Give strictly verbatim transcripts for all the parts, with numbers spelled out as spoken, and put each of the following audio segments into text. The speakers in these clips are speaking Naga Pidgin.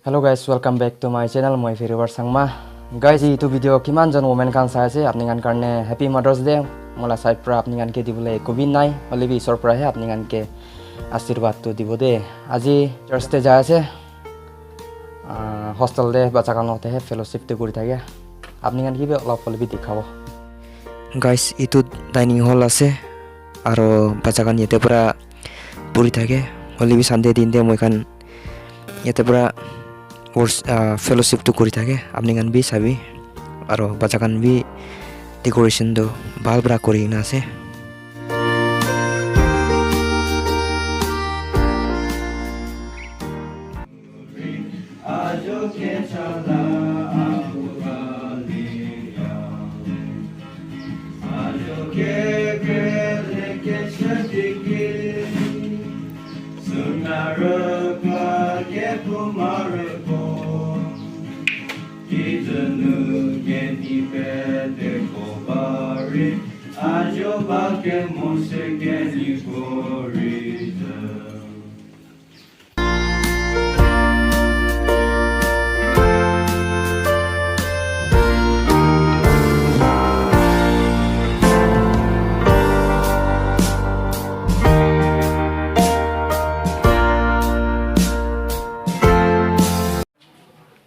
Hello guys, welcome back to my channel. Moi Firivar Sangma. Guys, itu video kiman jon women khan sai ase, apni khan karne happy Mother's Day. Mola side pra apni khan ke dibole eku bi nai, hoile bi isor pra he apni khan ke asirwad tu dibo de. Aji church te jai ase. Ah, hostel de bacha khan logote he fellowship tu kuri thake. Apni khan ke bi olop hoile bi dikhabo. Guys, itu dining hall ase. Aro bacha khan yate pra puri thake. Hoile bi Sunday din de moi khan yate pra wors-, ah, fellowship tu kuri thake. Apni khan bi sabi. Aro bacha khan bi decoration tu bhal pra kuri na ase.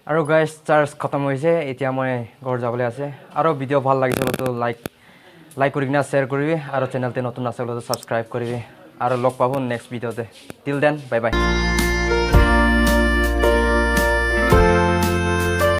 Aro guys, church khatam hoise, etia moi ghor jabole ase. Aro video bhal lagise koile to like, like kuri kena share kuribi, aro channel te notun ase koile to subscribe kuribi. Aro log pabo next video te. Till then, bye bye.